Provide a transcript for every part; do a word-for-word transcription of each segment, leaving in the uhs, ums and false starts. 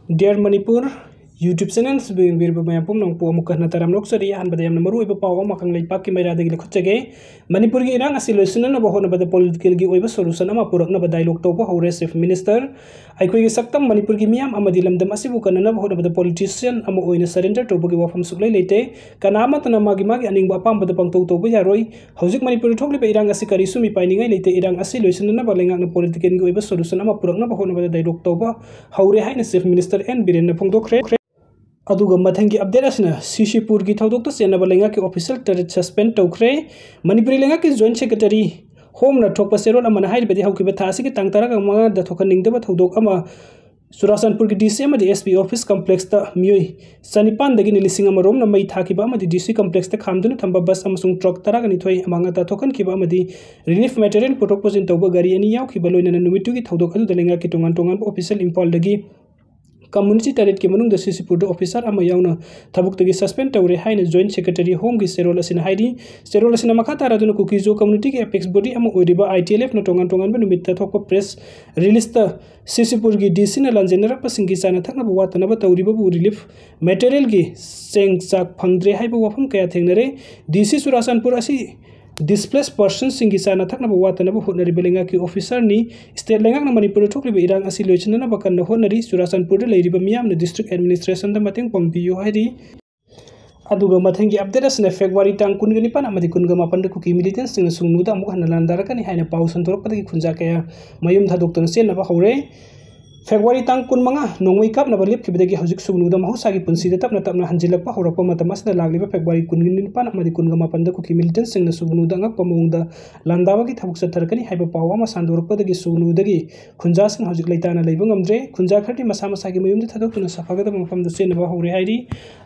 Dear Manipur YouTube channel ꯑꯁꯤꯕꯨ ꯌꯦꯡꯕꯤꯔꯤꯕ ꯃꯌꯥꯝ ꯄꯨꯝꯅꯃꯛꯄꯨ ꯑꯃꯨꯛꯀ ꯍꯟꯅ ꯇꯔꯥꯝꯅ ꯑꯣꯛꯆꯔꯤ꯫ ꯑꯍꯥꯟꯕꯗ ꯌꯥꯝꯅ ꯃꯔꯨꯑꯣꯏꯕ ꯄꯥꯎ ꯑꯃꯈꯛ ꯂꯩꯄꯥꯛꯀꯤ ꯃꯩꯔꯥꯗꯒꯤ ꯂꯧꯈꯠꯆꯒꯦ꯫ ꯃꯅꯤꯄꯨꯔꯒꯤ ꯏꯔꯥꯡ ꯑꯁꯤ ꯂꯣꯏꯁꯤꯟꯅꯅꯕ ꯍꯣꯠꯅꯕꯗ political ꯒꯤ ꯑꯣꯏꯕ solution ꯑꯃ ꯄꯨꯔꯛꯅꯕ dialogue ꯇꯧꯕ ꯍꯧꯔꯦ Chief Minister꯫ ꯑꯩꯈꯣꯏꯒꯤ ꯁꯛꯇꯝ ꯃꯅꯤꯄꯨꯔꯒꯤ ꯃꯤꯌꯥꯝ ꯑꯃꯗꯤ ꯂꯝꯗꯝ ꯑꯁꯤꯕꯨ ꯀꯟꯅꯅꯕ ꯍꯣꯠꯅꯕꯗ politician ꯑꯃ ꯑꯣꯏꯅ surrender ꯇꯧꯕꯒꯤ ꯋꯥꯐꯝ ꯁꯨꯛꯂꯩ ꯂꯩꯇꯦ꯫ ꯀꯅꯥ ꯑꯃꯠꯇꯅ ꯃꯥꯒꯤ ꯃꯥꯒꯤ ꯑꯅꯤꯡꯕ ꯑꯄꯥꯝꯕꯗ ꯄꯪꯇꯧ ꯇꯧꯕ ꯌꯥꯔꯣꯏ꯫ ꯍꯧꯖꯤꯛ ꯃꯅꯤꯄꯨꯔꯗ ꯊꯣꯛꯂꯤꯕ ꯏꯔꯥꯡ ꯑꯁꯤ ꯀꯔꯤꯁꯨ ꯃꯤꯄꯥꯏꯅꯤꯡꯉꯥꯏ ꯂꯩꯇꯦ꯫ ꯏꯔꯥꯡ ꯑꯁꯤ ꯂꯣꯏꯁꯤꯟꯅꯅꯕ ꯂꯩꯉꯥꯛꯅ political ꯒꯤ ꯑꯣꯏꯕ solution ꯑꯃ ꯄꯨꯔꯛꯅꯕ ꯍꯣꯠꯅꯕꯗ dialogue ꯇꯧꯕ ꯍꯧꯔꯦ ꯍꯥꯏꯅ Chief Minister ꯑꯦꯟ ꯕꯤꯔꯦꯟꯅ ꯐꯣꯡꯗꯣꯛꯈ꯭ꯔꯦ꯫ ꯑꯗꯨꯒ ꯃꯊꯪꯒꯤ update ꯑꯁꯤꯅ ꯁꯤꯁꯤꯄꯨꯔꯒꯤ ꯊꯧꯗꯣꯛꯇ ꯆꯦꯟꯅꯕ ꯂꯩꯉꯥꯛꯀꯤ official ꯇꯔꯦꯠ suspend ꯇꯧꯈ꯭ꯔꯦ꯫ ꯃꯅꯤꯄꯨꯔꯤ ꯂꯩꯉꯥꯛꯀꯤ joint secretary ꯍꯣꯝꯅ ꯊꯣꯛꯄ ꯆꯦꯔꯣꯜ ꯑꯃꯅ ꯍꯥꯏꯔꯤꯕꯗꯤ ꯍꯧꯈꯤꯕ ꯊꯥ ꯑꯁꯤꯒꯤ ꯇꯥꯡ ꯇꯔꯥꯃꯉꯥꯗ ꯊꯣꯛꯍꯟꯅꯤꯡꯗꯕ ꯊꯧꯗꯣꯛ ꯑꯃ ꯆꯨꯔꯥꯆꯥꯟꯄꯨꯔꯒꯤ DC ꯑꯃꯗꯤ SP office complex ꯇ ꯃꯤꯑꯣꯏ ꯆꯅꯤꯄꯥꯟꯗꯒꯤꯅ ꯂꯤꯁꯤꯡ ꯑꯃ ꯔꯣꯝꯅ ꯃꯩ ꯊꯥꯈꯤꯕ ꯑꯃꯗꯤ DC complex ꯇ ꯈꯥꯝꯗꯨꯅ ꯊꯝꯕ bus ꯑꯃꯁꯨꯡ truck ꯇꯔꯥꯒ ꯅꯤꯊꯣꯏ ꯑꯃꯥꯡ ꯑꯇꯥ ꯊꯣꯛꯍꯟꯈꯤꯕ ꯑꯃꯗꯤ relief material ꯄꯨꯊꯣꯛ ꯄꯨꯁꯤꯟ ꯇꯧꯕ ꯒꯥꯔꯤ ꯑꯅꯤ ꯌꯥꯎꯈꯤꯕ ꯂꯣꯏꯅꯅ ꯅꯨꯃꯤꯠꯇꯨꯒꯤ ꯊꯧꯗꯣꯛ ꯑꯗꯨꯗ ꯂꯩꯉꯥꯛꯀꯤ ꯇꯣꯉꯥꯟ ꯇꯣꯉꯥꯟꯕ official ꯏꯝꯐꯥꯜꯗꯒꯤ community ꯇꯔꯦꯠꯀꯤ ꯃꯅꯨꯡꯗ ꯁꯤꯁꯤꯄꯨꯔꯗ officer ꯑꯃ ꯌꯥꯎꯅ ꯊꯕꯛꯇꯒꯤ suspend ꯇꯧꯔꯦ ꯍꯥꯏꯅ joint secretary ꯍꯣꯝꯒꯤ ꯆꯦꯔꯣꯜ ꯑꯁꯤꯅ ꯍꯥꯏꯔꯤ꯫ ꯆꯦꯔꯣꯜ ꯑꯁꯤꯅ ꯃꯈꯥ ꯇꯥꯔꯗꯨꯅ ꯀꯨꯀꯤꯖꯣ community ꯒꯤ apex body ꯑꯃ ꯑꯣꯏꯔꯤꯕ ITLF ꯅ ꯇꯣꯉꯥꯟ ꯇꯣꯉꯥꯟꯕ ꯅꯨꯃꯤꯠꯇ ꯊꯣꯛꯄ press release ꯇ ꯁꯤꯁꯤꯄꯨꯔꯒꯤ DC ꯅ ꯂꯥꯟꯖꯦꯟꯅꯔꯛꯄꯁꯤꯡꯒꯤ ꯆꯥꯅ ꯊꯛꯅꯕ ꯋꯥꯠꯇꯅꯕ ꯇꯧꯔꯤꯕꯕꯨ relief material ꯒꯤ ꯆꯦꯡ ꯆꯥꯛ ꯐꯪꯗ꯭ꯔꯦ ꯍꯥꯏꯕ ꯋꯥꯐꯝ ꯀꯌꯥ ꯊꯦꯡꯅꯔꯦ꯫ DC ꯆꯨꯔꯥꯆꯥꯟꯄꯨꯔ ꯑꯁꯤ displaced person ꯁꯤꯡꯒꯤ ꯆꯥꯅ ꯊꯛꯅꯕ ꯋꯥꯠꯇꯅꯕ ꯍꯣꯠꯅꯔꯤꯕ ꯂꯩꯉꯥꯛꯀꯤ officer ꯅꯤ꯫ State ꯂꯩꯉꯥꯛꯅ ꯃꯅꯤꯄꯨꯔꯗ ꯊꯣꯛꯂꯤꯕ ꯏꯔꯥꯡ ꯑꯁꯤ ꯂꯣꯏꯁꯤꯟꯅꯅꯕ ꯀꯟꯅ ꯍꯣꯠꯅꯔꯤ꯫ ꯆꯨꯔꯥꯆꯥꯟꯄꯨꯔꯗ ꯂꯩꯔꯤꯕ ꯃꯤꯌꯥꯝꯅ district administration ꯗ ꯃꯇꯦꯡ ꯄꯥꯡꯕꯤꯌꯨ ꯍꯥꯏꯔꯤ꯫ ꯑꯗꯨꯒ ꯃꯊꯪꯒꯤ update ꯑꯁꯤꯅ February ꯇꯥꯡ ꯀꯨꯟꯒ ꯅꯤꯄꯥꯟ ꯑꯃꯗꯤ ꯀꯨꯟꯒ ꯃꯥꯄꯟꯗ ꯀꯨꯀꯤ militant ꯁꯤꯡꯅ ꯁꯨꯡꯅꯨꯗ ꯑꯃꯨꯛ ꯍꯟꯅ ꯂꯥꯟꯗꯥꯔꯛꯀꯅꯤ ꯍꯥꯏꯅ ꯄꯥꯎ ꯁꯟꯗꯣꯔꯛꯄꯗꯒꯤ ꯈꯨꯟꯖꯥ ꯀꯌꯥ ꯃꯌꯨꯝ ꯊꯥꯗꯣꯛꯇꯨꯅ ꯆꯦꯟꯅꯕ ꯍꯧꯔꯦ꯫ February ꯇꯥꯡ ꯀꯨꯟꯃꯉꯥ ꯅꯣꯡꯃꯩ ꯀꯥꯞꯅꯕ ꯂꯦꯞꯈꯤꯕꯗꯒꯤ ꯍꯧꯖꯤꯛ ꯁꯨꯡꯅꯨꯗ ꯃꯍꯧꯁꯥꯒꯤ ꯄꯨꯟꯁꯤꯗ ꯇꯞꯅ ꯇꯞꯅ ꯍꯟꯖꯤꯜꯂꯛꯄ ꯍꯧꯔꯛꯄ ꯃꯇꯝ ꯑꯁꯤꯗ ꯂꯥꯛꯂꯤꯕ February ꯀꯨꯟꯒ ꯅꯤꯄꯥꯟ ꯑꯃꯗꯤ ꯀꯨꯟꯒ ꯃꯥꯄꯟꯗ ꯀꯨꯀꯤ militant ꯁꯤꯡꯅ ꯁꯨꯡꯅꯨꯗ ꯑꯉꯛꯄ ꯃꯑꯣꯡꯗ ꯂꯥꯟꯗꯥꯕꯒꯤ ꯊꯕꯛ ꯆꯠꯊꯔꯛꯀꯅꯤ ꯍꯥꯏꯕ ꯄꯥꯎ ꯑꯃ ꯁꯟꯗꯣꯔꯛꯄꯗꯒꯤ ꯁꯨꯡꯅꯨꯗꯒꯤ ꯈꯨꯟꯖꯥꯁꯤꯡ ꯍꯧꯖꯤꯛ ꯂꯩꯇꯥꯅ ꯂꯩꯕ ꯉꯝꯗ꯭ꯔꯦ꯫ ꯈꯨꯟꯖꯥ ꯈꯔꯗꯤ ꯃꯁꯥ ꯃꯁꯥꯒꯤ ꯃꯌꯨꯝꯗ ꯊꯥꯗꯣꯛꯇꯨꯅ ꯁꯥꯐꯒꯗꯕ ꯃꯐꯝꯗ ꯆꯦꯟꯅꯕ ꯍꯧꯔꯦ ꯍꯥꯏꯔꯤ꯫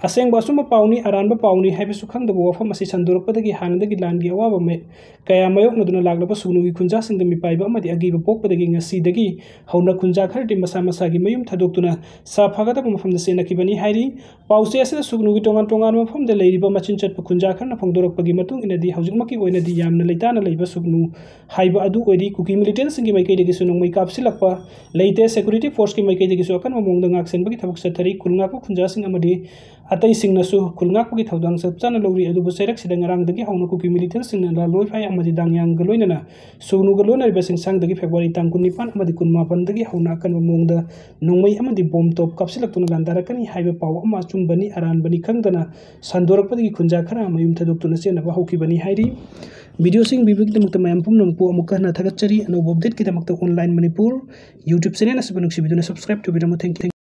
ꯑꯁꯦꯡꯕ ꯑꯆꯨꯝꯕ ꯄꯥꯎꯅꯤ, ꯑꯔꯥꯟꯕ ꯄꯥꯎꯅꯤ ꯍꯥꯏꯕꯁꯨ ꯈꯪꯗꯕ ꯋꯥꯐꯝ ꯑꯁꯤ ꯁꯟꯗꯣꯔꯛꯄꯗꯒꯤ ꯍꯥꯟꯅꯗꯒꯤ ꯂꯥꯟꯒꯤ ꯑꯋꯥꯕ ꯃ-, ꯀꯌꯥ ꯃꯥꯌꯣꯛꯅꯗꯨꯅ ꯂꯥꯛꯂꯕ ꯁꯨꯡꯅꯨꯒꯤ ꯈꯨꯟꯖꯥꯁꯤꯡꯗ ꯃꯤꯄꯥꯏꯕ ꯑꯃꯗꯤ ꯑꯀꯤꯕ ꯄꯣꯛꯄꯗꯒꯤ ꯉꯁꯤꯗꯒꯤ ꯍꯧꯅ ꯈꯨꯟꯖꯥ ꯈꯔꯗꯤ ꯃꯁꯥ ꯃꯁꯥꯒꯤ ꯃꯌꯨꯝ ꯊꯥꯗꯣꯛꯇꯨꯅ ꯁꯥꯐꯒꯗꯕ ꯃꯐꯝꯗ ꯆꯦꯟꯅꯈꯤꯕꯅꯤ ꯍꯥꯏꯔꯤ꯫ ꯄꯥꯎꯆꯦ ꯑꯁꯤꯗ ꯁꯨꯒꯅꯨꯒꯤ ꯇꯣꯉꯥꯟ ꯇꯣꯉꯥꯟꯕ ꯃꯐꯝꯗ ꯂꯩꯔꯤꯕ ꯃꯆꯤꯟ ꯆꯠꯄ ꯈꯨꯟꯖꯥ ꯈꯔꯅ ꯐꯣꯡꯗꯣꯔꯛꯄꯒꯤ ꯃꯇꯨꯡ ꯏꯟꯅꯗꯤ, ꯍꯧꯖꯤꯛꯃꯛꯀꯤ ꯑꯣꯏꯅꯗꯤ ꯌꯥꯝꯅ ꯂꯩꯇꯥꯅ ꯂꯩꯕ ꯁꯨꯒꯅꯨ ꯍꯥꯏꯕ ꯑꯗꯨ ꯑꯣꯏꯔꯤ꯫ ꯀꯨꯀꯤ ꯃꯤꯂꯤꯇꯦꯟꯁꯤꯡꯒꯤ ꯃꯥꯏꯀꯩꯗꯒꯤꯁꯨ ꯅꯣꯡꯃꯩ ꯀꯥꯞꯁꯤꯜꯂꯛꯄ ꯂꯩꯇꯦ꯫ ꯁꯦꯀ꯭ꯌꯨꯔꯤꯇꯤ ꯐꯣꯔꯁꯀꯤ ꯃꯥꯏꯀꯩꯗꯒꯤꯁꯨ ꯑꯀꯟꯕ ꯃꯑꯣꯡꯗ ꯉꯥꯛꯁꯦꯟꯕꯒꯤ ꯊꯕꯛ ꯆꯠꯊꯔꯤ꯫ ꯈꯨꯜ ꯉꯥꯛꯄ ꯈꯨꯟꯖꯥꯁꯤꯡ ꯑꯃꯗꯤ ꯑꯇꯩꯁꯤꯡꯅꯁꯨ ꯈꯨꯜ ꯉꯥꯛꯄꯒꯤ ꯊꯧꯗꯥꯡ ꯆꯞ ꯆꯥꯅ ꯂꯧꯔꯤ꯫ ꯑꯗꯨꯕꯨ ꯆꯩꯔꯛꯁꯤꯗ ꯉꯔꯥꯡꯗꯒꯤ ꯍꯧꯅ ꯀꯨꯀꯤ ꯃꯤꯂꯤꯇꯦꯟꯁꯤꯡꯅ ꯂꯥꯜꯂꯣꯏꯐꯥꯏ ꯑꯃꯗꯤ ꯗꯥꯡꯌꯥꯡꯒ ꯂꯣꯏꯅꯅ ꯁꯨꯒꯅꯨꯒ ꯂꯣꯏꯅꯔꯤꯕ ꯆꯤꯡꯁꯥꯡꯗꯒꯤ ꯐꯦꯕ꯭ꯔꯨꯋꯥꯔꯤ ꯇꯥꯡ ꯀꯨꯟꯅꯤꯄꯥꯟ ꯑꯃꯗꯤ ꯀꯨꯟꯃꯥꯄꯟꯗꯒꯤ ꯍꯧꯅ ꯑꯀꯟꯕ ꯃꯑꯣꯡꯗ ꯅꯣꯡꯃꯩ ꯑꯃꯗꯤ ꯕꯣꯝ ꯇꯣꯞ ꯀꯥꯞꯁꯤꯜꯂꯛꯇꯨꯅ ꯂꯥꯟꯗꯥꯔꯛꯀꯅꯤ ꯍꯥꯏꯕ ꯄꯥꯎ ꯑꯃ ꯑꯆꯨꯝꯕꯅꯤ ꯑꯔꯥꯟꯕꯅꯤ ꯈꯪꯗꯅ ꯁꯟꯗꯣꯔꯛꯄꯗꯒꯤ ꯈꯨꯟꯖꯥ ꯈꯔ ꯃꯌꯨꯝ ꯊꯥꯗꯣꯛꯇꯨꯅ ꯆꯦꯟꯅꯕ ꯍꯧꯈꯤꯕꯅꯤ ꯍꯥꯏꯔꯤ꯫ ꯚꯤꯗꯤꯑꯣꯁꯤ ꯌꯦꯡꯕꯤꯕꯒꯤꯗꯃꯛꯇ ꯃꯌꯥꯝ ꯄꯨꯝꯅꯃꯛꯄꯨ ꯑꯃꯨꯛꯀ ꯍꯟꯅ ꯊꯥꯒꯠꯆꯔꯤ꯫ ꯑꯅꯧꯕ ꯑꯞꯗꯦꯠꯀꯤꯗꯃꯛꯇ ꯑꯣꯟꯂꯥꯏꯟ ꯃꯅꯤꯄꯨꯔ YouTube ꯆꯦꯅꯦꯜ ꯑꯁꯤꯕꯨ ꯅꯨꯡꯁꯤꯕꯤꯗꯨꯅ subscribe ꯇꯧꯕꯤꯔꯝꯃꯨ꯫ Thank you, thank you꯫